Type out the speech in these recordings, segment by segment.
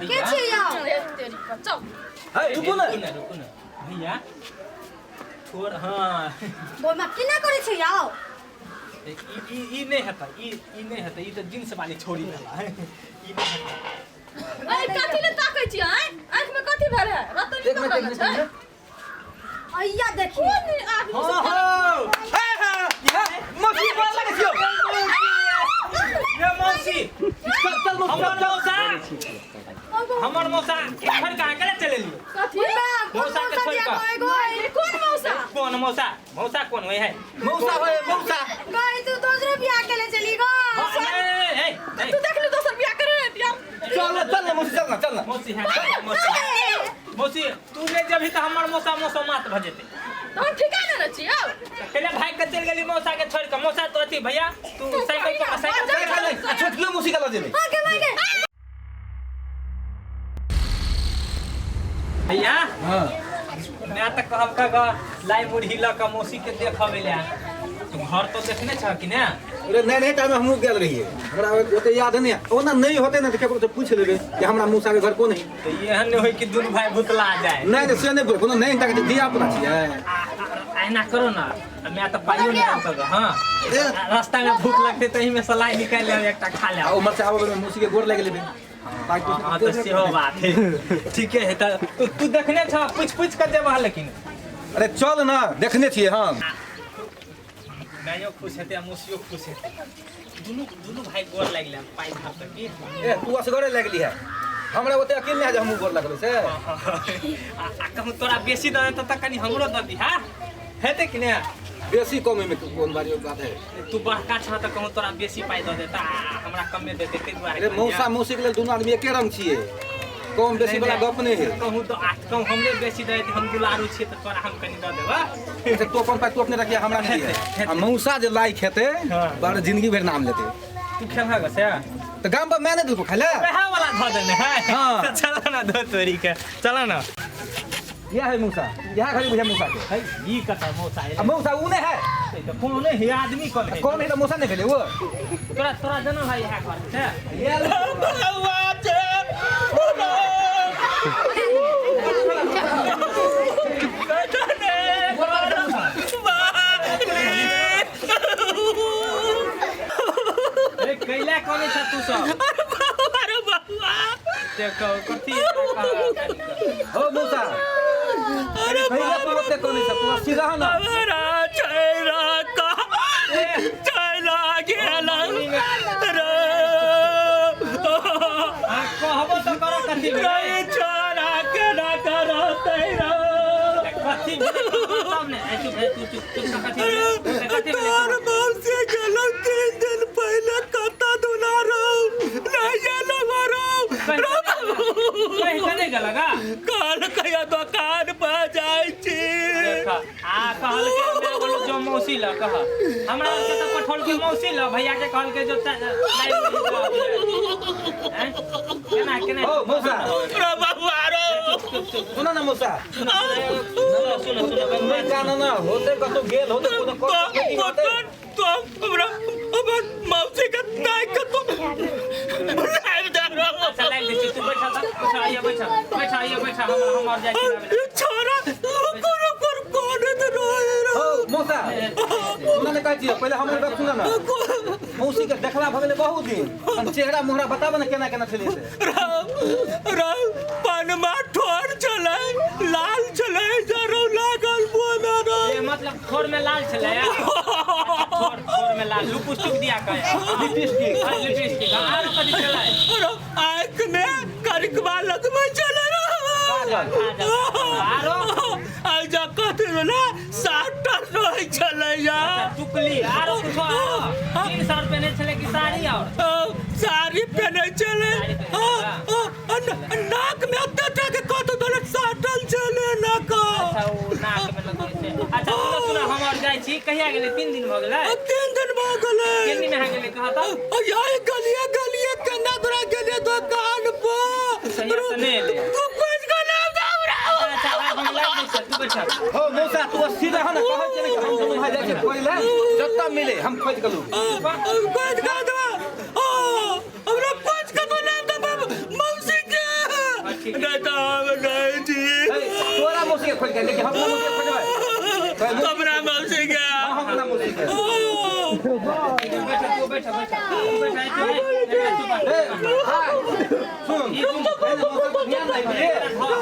के छी यौ? तेरी का चल। है, रुकू ने। रुकू ने भैया, छोड़। हाँ। बोमा केना करै छी यौ? ई ई ई नहि हेतै, ई ई नहि हेतै। ई तऽ जींस वाली छोड़ी भेला, ई नहि हेतै। अरे, कथी ले ताकै छी? आँय, आँख में कथी भेल है? रतनी एक मिनट, एक मिनट, एक मिनट। अइया देखी। कोन आदमी हाँ हो। हे, हे, हे, मौसी गोर लगै छियौ। ये मौसी। चल चल मौसी, हमर चल। मौसा, हमर मौसा एखन कहाँ केना चलि एलियै? कथी? कोन मौसा के मौसा छोड़ि दिया कऽ। गए गए? कोन मौसा? कोन मौसा? मौसा कोन होइ है? मौसा होय, मौसा। गए, तू दोसरो बियाह केले चली गो। हाँ, ए, ए, ए, तू देख ले, दोसर बियाह करे यार। चल चल ना मौसी, चल ना, चल ना। मौसी है, मौसी, मौसी, तू नहि जेबही तऽ हमर मौसा मौसा मात भऽ जेतै। तो हम ठिका ने छी यौ। पहिले भागि कऽ चलि गेली मौसा के छोड़ि कऽ। मौसा तो अथी भैया, तू साइकिल पकड़, साइकिल। साइकिल नहीं, आ छोटकियो मौसी के लऽ जेबै। हाँ के माय के। भैया। हाँ। मैं तऽ कहब कऽ लाई मुरही लऽ कऽ मौसी के देखबै लए। तू घर तो देखने छह कि ने? अरे नहीं नहीं, टाइम हमहूँ गेल रहियै, हमरा ओते याद नहीं है। ओना नहीं होते ने तऽ केकरो से पूछि लेबै कि हमरा मौसा के घर कोन है। तऽ एहन नहि होइ कि दुनू भाई भुतला जाए। नहीं नहीं, से नहीं बोल, कोनो नहीं तक धिया पुता छियै। एना करो ना, मैं तऽ पाइयो नहि आनब। हाँ, रास्ता में भूख लगतै तऽ एहिमे से लाई निकालि लेब, एकटा खा आ लेब। उमर से आबऽ बेरमे मौसी के गोर लागि लेबै। हाँ हाँ, तऽ सेहो बात है, ठीके है। तऽ तू तू देखने छह? पूछि पूछि कऽ जेबह लेकिन। अरे चल ना, देखने छियै हम। माइयो खुश हेतै आ मौसियो खुश हेतै। दुनू दुनू भाई गोर लागि लेब, पाइ धर तऽ की। ए, तू असगरे लगली है, हमरा ओते अकेले नहीं है जे हमहूँ गोर लगबै से। आ कहूँ तोरा बेसी दऽ देतौ तऽ कनि हमरो दऽ दिहा, हेतै कि ने? बेसी कम में कोन बारी बात है? तू बड़का छह तऽ कहूँ तोरा बेसी पाइ दऽ देता आ हमरा कमे दे देतै, ताहि दुआरे। अरे, मौसा मौसी के लेल दुनू आदमी एके रंग छियै, कम बेसी वाला गप नहीं है। कहूँ तो आ कहूँ हमरे बेसी दऽ देतै, हम दुलारू छियै तऽ तोरा हम कनि दऽ देबऽ। अच्छा, तू अपन पाइ तू अपने रखिया, हमरा नहीं है। आ मौसा जे लाइक हेतै, बड़ जिंदगी भरि नाम लेतै। तू खेलह गऽ से? तऽ गाम पर मैं नहीं देलको खाइ ले। वएह वाला धऽ देने है। हाँ। तऽ चल ना, धो तोरी के, चल ना। यह है मौसा, यह खाली बुझा मौसा के। है ई कतऽ मौसा? आ मौसा उ नहीं है? तऽ कोन है आदमी, कोन है? कौन है तऽ मौसा नहीं भेलै वो? तोरा तोरा जानो है इएह घर से? ए, कैला कोने छ तू सब? अरे बउआ। देखो, कथी? हो मौसा, अरे भैया, तू ओते कोन छ? तू सीधा ना। हमरा चेहरा का चला गेल रे। आ कहबो तऽ कर, कथी भेलै? रे छोरा, केना करतै रे? कथी भेलै तब ने? ए, चुप, ए, तू चुप चुप। कथी भेलै? कथी भेलै? तोर मौसी गेलो 3 दिन पहिले, कतऽ दुलारो नहीं गेलो बरो। कहि कऽ नहि गेलक आ? काल कहिया दोकान पर जाइ छी। देख, आ कहलकै मैं बोलो जो मौसी ल कह, हमरा आरके तऽ पठौलकै मौसी ल, भैया के कहलकै जो हैं? केना केना? हो मौसा। रे बबुआ रे। सुन ना मौसा। सुनो सुनो सुनो। नहीं जाना ना होते, कतौ गेल होते, कोनो कर होते। तो हमरा हमर मौसी के ताकि के तो लाइव दे। अच्छा, लाइव दै छी, तू बैठा तऽ, बैठा, आइए बैठा, बैठा, आइए बैठा। हम हम और जाइ छी लाबै लए। छोरा रुको रुको, कोन रहे रे? हो मौसा, सुन ने, कहै छियै, पहिले हमर गप सुन ना। मौसी के देखला भऽ गेलै बहुत दिन, हम चेहरा मोहरा बताबऽ ने, केना केना छलै से। राम राम, पनमा ठोर छलै, लाल छलै, जरो लागल बोना रे। ए, मतलब ठोर में लाल छलै? ठोर ठोर में लाल, लिपस्टिक दिया के? लिपस्टिक। हाँ, लिपस्टिक। आरो कथी छलै? रो आँख में करिकवा लगबै छलै रे। काजल। आरो? आ जा कथी भेलै, सातटा रहै छलै यार। टुकली, आरो कुछो? आरो 300 रुपये नहि छलै कि साड़ी और? साड़ी पहने छलै। नाक में एते टा के कत दलक साटल छलै नाक। अच्छा, ओ नाक में लगबै छै। अच्छा, सुनो सुनो, हम और जाइ छी। कहिया गेलै? 3 दिन भऽ गेलै? 3 दिन भऽ गेलै। तीन दिन अहाँ गेलै, कह तऽ। यार, गलिए गलिए केना तोरा गेलिए दोकान पर। सही से नहि एलै। तू खोज के लाब दे हमरा। अच्छा, आब हम लाइव दै छियै, तू बैठ। हो मौसा, तू सीधा हो ना, कहै छियै ने कि हम दुनू भाइ जाइ छियै खोजै लए, जतऽ मिले हम खोजि कऽ लू। खोज के देबा। ओ हमरा खोज के तो लाब दे मौसी के। के लेकिन हम मौसी खोजबै। हमरा मौसी के। हां, हमरा मौसी के। बैठ, तू बैठ, बैठ, बैठ। ए हां, सुन, ध्यान नहीं दे,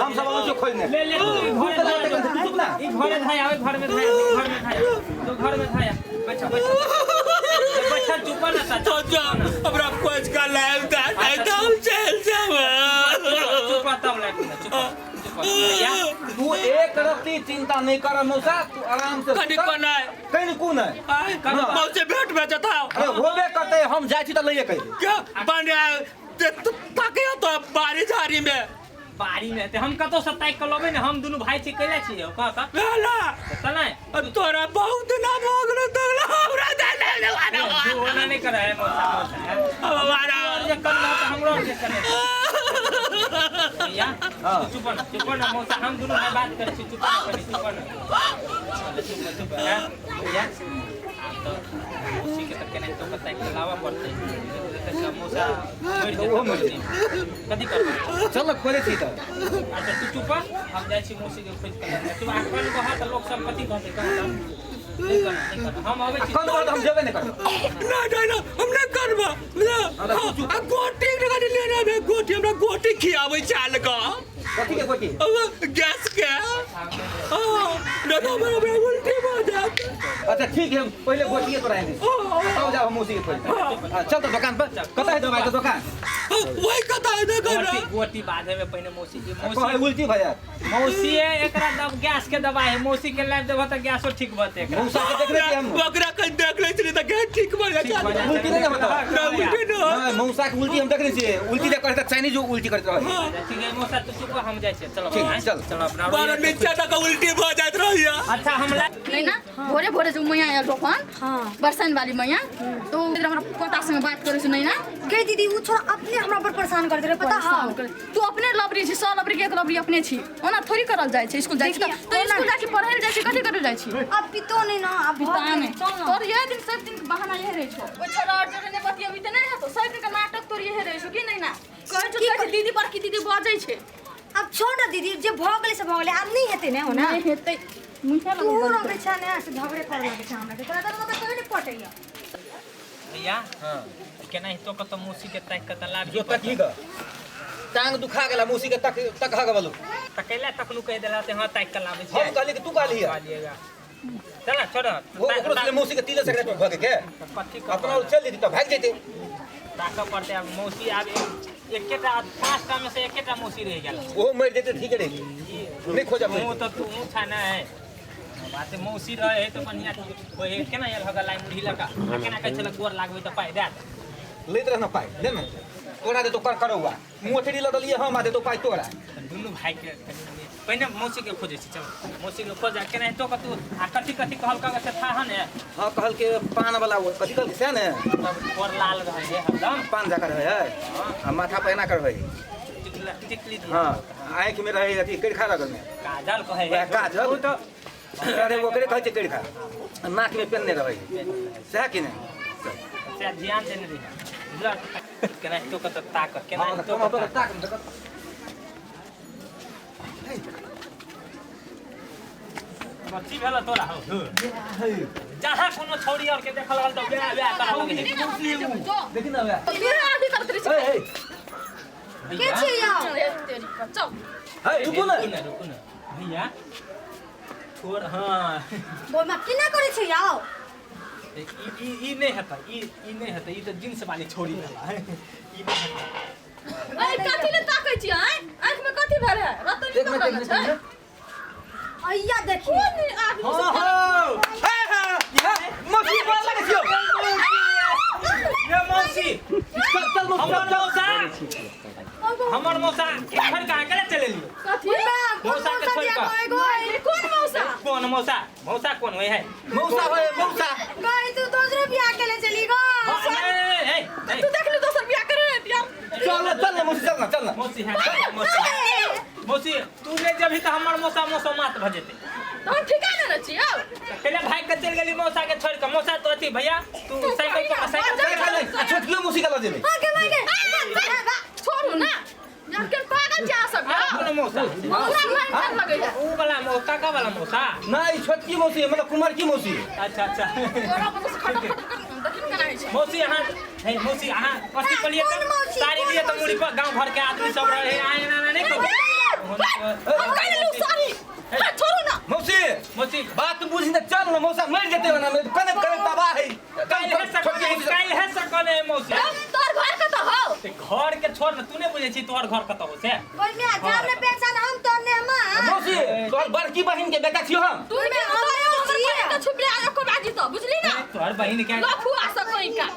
हम सब आबै खोजने। ले ले, तू ई घरे धाय। चुप ना। ई घरे धाय आवे, घर में धाय, घर में धाय, तो घर में धाय। बैठ, बैठ, बैठ, चुप ना ता। तो जा, हमरा खोज का लाइव दा नहीं तो हम चल जाब। चुप, तब लाइट ना। चुप, चुप भैया। तू एक रत्ती चिंता नहीं कर मौसा, तू आराम से। कनी कोना? कहीं कोन है? आय मौसी भेंट में जता। अरे होबे करते, हम जाइ छी त लइए कहि। क्या बने ताके तो बारी झाड़ी में? बाड़ी में ते हम कतौ से ताकि के लबै ने, हम दुनू भाई छी, कैले छी यौ कह त। लाला। त नै। तोरा बहुत ना भऽ गेलो तगला हमरा दे दे। तू ओना नहि करे है मौसा, मौसा है। हमारा और जे कन त हमरो जे कने भैया। हाँ। तू चुप ना, चुप ना मौसा, हम दुनू भाई बात करै छी। चुप ना करी, चुप ना, चुप, चुप है भैया। आब तऽ मौसी के तऽ केनाहितो के ताकि के लाबऽ पड़तै, तऽ मौसा मरि ओहो मरि जेतै, कथी करबै? चल न, खोले छी त। अच्छा, तू चुप, हम जाइ छी मौसी के खोजि के लाबै। तू आ कन कह तऽ लोक सब कथी कहतै? कह तऽ नहि कर, नहि कर, हम अबै छी। कन तऽ हम जेबे नहि करब। ना ना ना, हम नहीं करबा ना। आ गोटी कनी लेना बे, गोटी, हमरा गोटी खियाबै चाल का। कथी के गोटी? अब गैस के। हां, ना तो हमरा हमरा उल्टी भऽ जायत। अच्छा ठीक है, हम पहिले गोटिए तोरा आनि दै छी, तब जाब हम मौसी के खोज। चल त दुकान पर, कतऽ है दवाई के दुकान? वही कथा है देखो ना। गोटी, गोटी बाधे में पहिने मौसी के कहे मौसी उल्टी भऽ जायत। मौसी है, एकरा दब गैस के दवाई है, मौसी के लाइफ देबह तऽ गैसो ठीक भते एकरा। मौसा के देखने छियै हम। ओकरा कहीं देख लै छली तऽ गैस ठीक भऽ जायत। ठीक भऽ जायत। उल्टी नहि होता। ना, उल्टी ना। नहि, मौसा के उल्टी हम देखने छियै, उल्टी जे करैत चाइनीज उल्टी करैत रहै। ठीक है मौसा, तू चुप, हम जाइ छियै, चलो। ठीक, आँय? चल। चलो अपना। बड़ा नीचा तक उल्टी भऽ जाइत रहैया। अच्छा, हम ला नहीं ना, भोरे भोरे जो मैया आयल रोपन हाँ। बरसान वाली मैया तो हमरा पोता संगे बात करे छै नहीं ना। गे दीदी, उ छोरा अपने हमरा पर परेशान कर दे रहे, पता परेशान है? तू अपने लबरी छी, 100 लबरी के एक लबरी अपने छी, ओना थोड़ी करल जाइ छै। स्कूल जाइ छी देखिए, तऽ स्कूल जाइ छी, पढ़ै लए जाइ छी, कथी करल जाइ छी? अब पितो नहीं ना, अब पिता भऽ नहि। गेल, चल ना। तोर यह दिन सब दिन के बहाना यह रहै छौ, ओइ छोरा और जरे नहि बतियेबी तऽ नहि हेतौ, सब दिन के नाटक तोर यह रहै छौ कि नहीं ना? कहै छौ, कहै छै दीदी, बड़की दीदी बजै छै। अब छोड़ ना दीदी, जे भऽ गेलै से भऽ गेलै, आब नहीं हेतै ने होना। नहि हेतै, मुँहे तू लगै। रंगे छै ने से झगड़े करे लगे छै हमरा के, तोरा तऽ कहियो नहि पटैया। भैया, केनाहितो के तऽ मौसी के ताकि के तऽ लाभ। जो तक ग टांग दुखा गेला मौसी के तक तक हग बलू। तऽ कैला तखनु कहि देला से हां, ताकि के लाबै हम कहली कि तू कहली है? कहलिएगा, चल ना, छोड़। वो ओकरो से मौसी के तीले सिगरेट में भगे के कथी अपना चल जेती तऽ भागि जेती। ताकऽ पड़तै आब मौसी। आब एकेटा, पाँचटा में से एकेटा मौसी रहि गेल। ओहो मरि जेतै, ठीक रही, नहि खोजब। मुँह तऽ तू मुँह छा नहि बात, मौसी रहे तऽ बढ़िआँ ओहे केना आयल हगा लाई मुरही लऽ कऽ आ केना कहै छलै गोर लागबै तऽ पाइ दए दे। लैत रह ना पाइ, दे ने तोरा देतो कर करौआ मोटरी लऽ देलियै हम आ देतो पाइ तोरा। दुनू भाईके कनि मनि पहिने मौसीके खोजै छी। चल, मौसीके खोज आ केनाहितो कऽ तू आ कथी कथी कहलक से था ने? हाँ, कहलके पान वाला, ओ कथी कहलके सएह ने। तब गोर लाल रहै है हरदम। पान जकाँ रहै है आ माथा पर एना कर रहै। टिकली टिकली। हाँ, आँखि में रहै अथी करिखा लगल में। काजल कहै है। वएह काजल। ओ तऽ अरे ओकरे कहै छै करिखा, आ नाक में पेनने रहै सएह कि नहि? से ध्यान देने रही, बुझलक? केनाहितो कऽ तऽ ताक, हाँ, केनाहितो तऽ कऽ ताक। ताक। ताक। कथी भेल तोरा हौ? जहाँ कोनो छौड़ी आर के देखल रहल तऽ वएह वएह करऽ लगै है। देखी ना वएह। अभी करत रहै छै। हे हे। के छी यौ? तेरी का, चल। हे, रुकू ने। रुकू ने, रुकू ने भैया, छोड़, हाँ। बोलमा केना करै छी यौ? ई ई ई नहि हेतै, ई ई नहि हेतै, ई तऽ जींस वाली छोड़ी भेला, ई नहि हेतै। अरे कथी ले ताकै छी आँय? आँखि में कथी भेल है? रतन एक मिनट, एक मिनट, एक मिनट। अइया देखिए। कोन आदमी हाँ सब? हाँ हे हे हे, मौसी बोल लगे छियौ। ये मौसी। चल चल मौसी। हमर चल चल। मौसा, हमर मौसा घर कहाँ केना चलि एलियै? कथी? कोन मौसा के मौसा छोड़ि दिया कऽ। गए गए? कोन मौसा? कोन मौसा? मौसा कोन होइ है? मौसा होय मौसा। गए, तू दोसरो बियाह केले चली गो। हाँ, नहीं, नहीं, नहीं, नहीं, तू देखली दोसर बियाह करे यार? चल ना, चल ना मौसी, चल ना, चल ना। मौसी है, मौसी, मौसी, तू नहि जेबही तऽ हमर मौसा मौसा मात भऽ जेतै। तऽ हम ठीके ने छी यौ। पहिले भागि कऽ चलि गेली मौसा के छोड़ि कऽ। मौसा तो अथी भैया, तू साइकिल पर साइकिल नहीं, नहीं, आ छोटकियो मौसी के लऽ जेबै। हां के माय के। छोड़ू ना यार, के पागल छै अहाँ सब यौ? कोनो मौसा पूरा भयंकर लगैया। ऊ वाला मौसा। काका वाला मौसा ना ई छोटकी मौसी है मतलब कुमार की मौसी। अच्छा अच्छा तोरा अपन से खटर खटर कर देखिन केना होइ छै। मौसी अहाँ हे मौसी अहाँ कथी पलिए कोन त मौसी? साड़ी कोन लिए त मौसी? मुड़ी पर गांव घर के आदमी सब रहे आए ना ना नहीं कहू। हम कहि लेलहुँ सॉरी। हाँ, छोड़ू ना। मौसी मौसी बात बुझी न चल न मौसा मर जेते ना कने कने तबाह है। काल्हि है छोटकी सकल मौसी काल्हि है सकल है मौसी। तब तोर घर कतऽ हौ? ते घर के छोड़ न तू नहीं बुझै छी तोहर घर कतऽ हो से। बोल में जाम ने पहचान हम तो ने मां। मौसी तोहर बड़की बहिन के बेटा छियो हम। तू के हमर बहिन के छुपले आ एको बाजी तो बुझली ना? तोहर बहिन के लफुआ सब कोई का।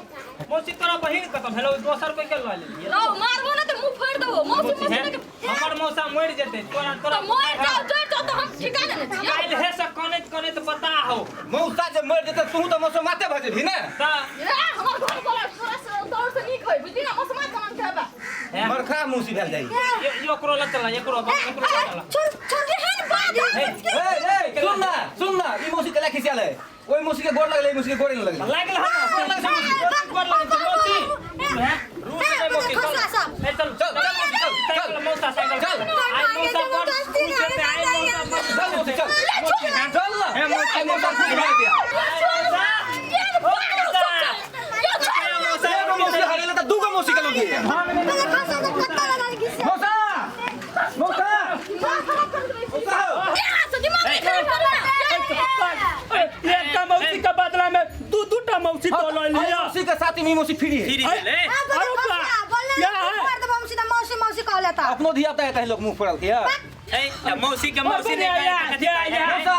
मौसी तोरा बहिन कतऽ भेलौ दोसर कोई के लऽ लेलियै। रौ मारबो ना त मुंह फोड़ देबो। मौसी मौसी मौसी है के हमर मौसा मरि जेतै तोरा तोरा तो मर जाओ जर जाओ तो हम ठिकाना ने छियै। काल्हि है से कनैत कनैत बता हो मौसा जे मर जेते तू त मौसा माते भऽ जेबही ने। त ए हमर घर वाला तोरा से तोर से नीक होय बुझली ना? मौसमा कमान खेबा। हे मरखा मौसी भेल जाइ। यो एकरो लग चला एकरो एकरो लग चला। छोड़ छोड़ केहन बात ए ए सुन ना सुन ना ई मौसी केला खिसियाल है ओइ मौसी के गोड़ लगले ई मौसी के गोड़ नहीं लगले। लागल हम गोर लगल मौसी गोर लगल छै मौसी हैं रूस नहीं मौसी चल ए चल चल चल मौसी चल साइकिल चल मौसा साइकिल चल। आई मौसा बड़ खुश हेतै आई मौसा बड़ चल मौसी चल मौसी हैं चल ना हे मौसी आई मौसा खुश भऽ जेतै। केहन बात सब एगो मौसी हरेले त दूगो मौसी के लोग पहले खसा तो कत्ता लगा घिस। मौसा मौसा मौसा यहाँ से दिमाग नहीं खराब करो ना। एकटा मौसी के बदला में दू दूटा मौसी तो लऽ लिअ। मौसी के साथ में ई मौसी फ्री है। फ्री भेलै हां बोले अरे बा। खसा बोलने क्या है? मार दे मौसी त मौसी मौसी कहले त। अपनो धिया पुता कहीं लोग मुंह फोड़ल के ए मौसी के मौसी नहीं या, या, या। मौसा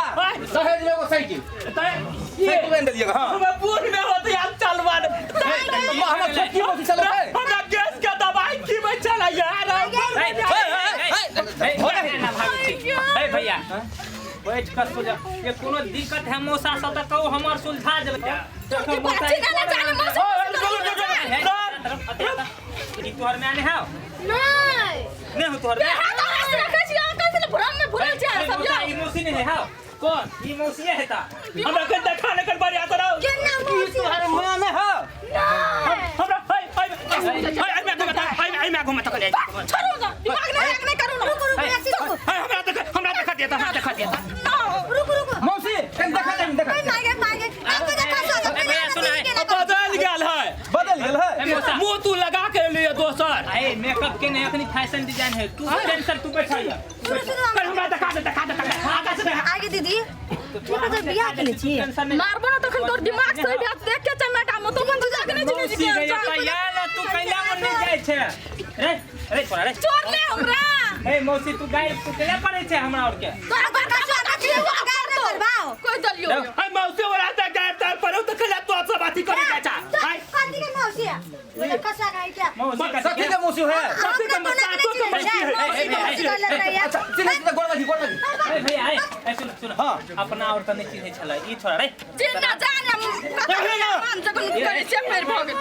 सहेज में एगो साइकिल साइकिल आनि देलियै हां हमरा बूढ़ में होते आब चलबा हमर छोटकी मौसी चलबै। हमरा गैस के दवाई खिबै छलै यार। ए भैया बैठ कर सोच ये कोनो दिक्कत है मौसा सब त कहू हमर सुलझा देबै। तू बात ना जाने मौसी। ई तोहर माय नहीं हौ नहीं नहीं हो तोहर माय। हाथ हाथ रखै छी अहाँ कैसे भ्रम में भुरल छै सब मौसा ई मौसी नहीं हौ कौन ई मौसी है ता हमरा के देखा न कर बढ़िया तरह केना ई मौसी तोहर माय नहीं हौ। हमरा हाय हाय हाय हाय मैं घुमा हाय हाय मैं घुमा तक ले छोड़ू ना दिमाग नहीं एक नहीं करू ना। रुक रुक ऐसी रुक हाय हमरा देख हमरा देखा दिया हमरा देखा दिया। रुक रुक मौसी कन देखा दे देखा। मागे मागे आपको देखा सो ए भैया सुन ए बदल गेल है बदल गेल है। मौसा मुंह तू लगा के लिए दोसर। ए मेकअप के नहीं अखनी फैशन डिजाइन है तू टेंशन तू बैठा जा। सुनो सुनो कर हमरा देखा दे देखा दे देखा दे आगे दीदी तू तो बियाह के ले छी। टेंशन नहीं मारबो ना तखन तोर दिमाग सही बात देख के चमेटा में तो मन तुझा के नहीं चिन्है मौसी छी गई भैया ना तू कैला मन नहीं जाइ छै रे रे छोड़ा रे चोर ले हमरा। ए मौसी तू गाय तू कैला पड़ै छै हमरा और के तोरा बड़का छोटा छी गार न करबाओ कोई दलियो हाय मौसी और आता गायब तार पर तो खेला तो सब बात करे जा चा हाय कथी के मौसी है बोले खसा गई क्या मौसी का सखी के मौसी है। सखी के मौसी तो के मौसी है। मौसी मौसी कहले त यार। अच्छा चिन्है छी त गोड़ लगी गोड़ लगी। ए भैया ए ए सुन सुन हां अपना और त नहीं चिन्है छलै ई छोड़ा रे। चिन्ह जाने कत मान जखन करै छै फेर भऽ गेल।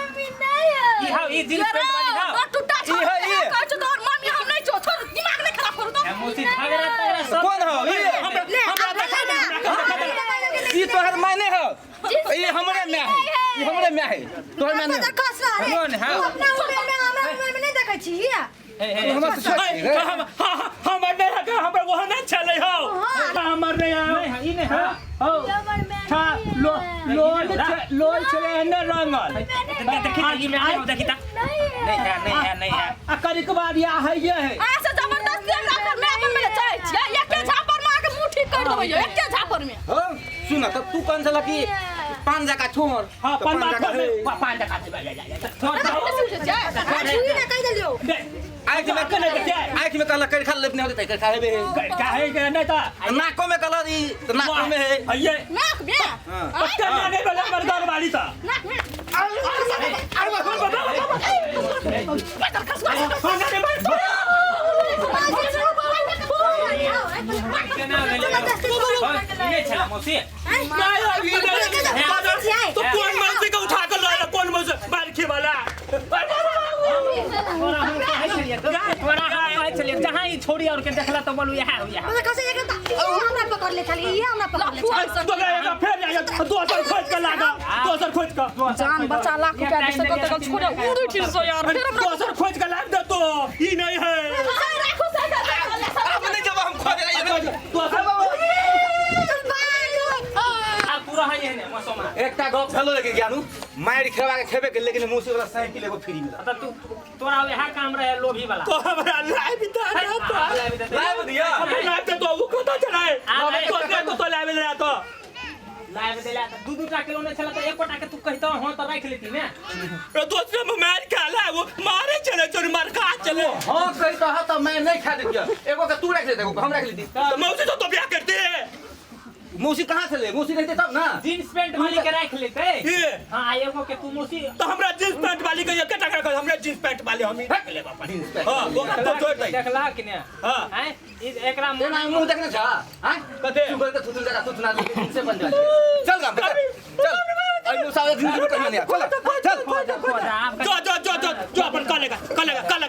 ई how ई जींस पैंट वाली how तो टूटा ई है, ई। कहै छौ तोहर मम्मी हम नहीं छौ छोड़ दिमाग नहीं खराब करू तो। ए मौसी झगड़ा तगड़ा सब कौन हौ ई? ले हमरा देखा दे हमरा देखा दे ई तोहर माय नहीं हौ ई हमरे माय है ई हमरे माय है तोहर माय नहीं। खसरा रे कौन है? अपना उम्र में हमरा उम्र में नहीं देखै छी हे हे हमर से छोट छी रे। हम हमर नहीं है हमर वह नहीं छलै हौ हमर नहीं है नहीं है ई नहीं है हौ छा लो लोल लोल छलै ने रंगल देखी त ई में आयो देखी त नहीं है नहीं है नहीं है आ करिक बार या है ये है आ से जबरदस्ती हमरा पर मैं अपन में चाहै छियै एके झापर में आके मुंह ठीक कर देबै एके झापर में। हां सुन त तू कौन छला कि पान जका छोड़ हां त पान जका है। पान जका छोड़ छुई ना कहि देलियो। आँख में आँख में कहला कर खा लेपने होते कर खा हेबे काहे के नहीं ता नाको में कहला ई त नाको में है ये नाक में पक्का नहीं वाला मर्दान वाली था नाक में अरे बाबा केना भेलै ई नहीं छला मौसी नहीं तो कौन मौसी को उठा कर लाया कौन मौसी बारखी वाला तोरा हम कहै छलियै तोरा हम कहै छलियै जहाँ ई छोड़ी और के देखला त बोलू यहाँ यहाँ बोले खसा एक त हमरा पकड़ ले खाली ई हमरा पकड़ ले। तो गया फिर आया दोसर खोज के लागा दोसर खोज के जान बचा लाख रुपया दे सकल तकल छोड़े उड़ उठी सो यार फिर हमरा दोसर खोज के लाग दे तो ई नहीं है राखो साइकिल अब नहीं जब हम खोज रहे दोसर गप भेलो लेकिन ज्ञानू मारि खेबा के खेबे के लेकिन मौसी वाला साइकिल एगो फ्री मिला। त तू तोरा वएह काम रहे लोभी वाला। तो हमरा लाइव दा ना तो लाइव दिया। हमरा लाइव दे तो वो कता चलाए तो तो तो लाइव दे तो लाइव देला त दू दू टा के लोने छला त एकोटा के तू कहितो हां त राख लेती ने। रे दोसरे में मार खा ला वो मारे चले चोरी मार खा चले। हां कहि तो हा त मैं नहीं खा देतिया, एगो के तू रख लेते एगो के हम रख लेती। तो मौसी तो ब्याह करते। मौसी कहां से ले? मौसी रहते तब ना। जींस पैंट वाली के राख लेते। हां आ एगो के तू मौसी तो हमरा जींस पैंट वाली के एक टका कर हमरा जींस पैंट वाली हम रख ले बापा। हां ओकरा तो छोड़ दे। देखला कि ने? हां हैं एकरा तेना मुंह देखने छा हैं कते? सुगर के थुथुन जगह थुथुना जींस से बन जा। चल गाम पे चल। आई मुसा जिंदगी में कहियो नहीं चल चल चल जो जो जो जो जो अपन कर लेगा कर लेगा कर लेगा।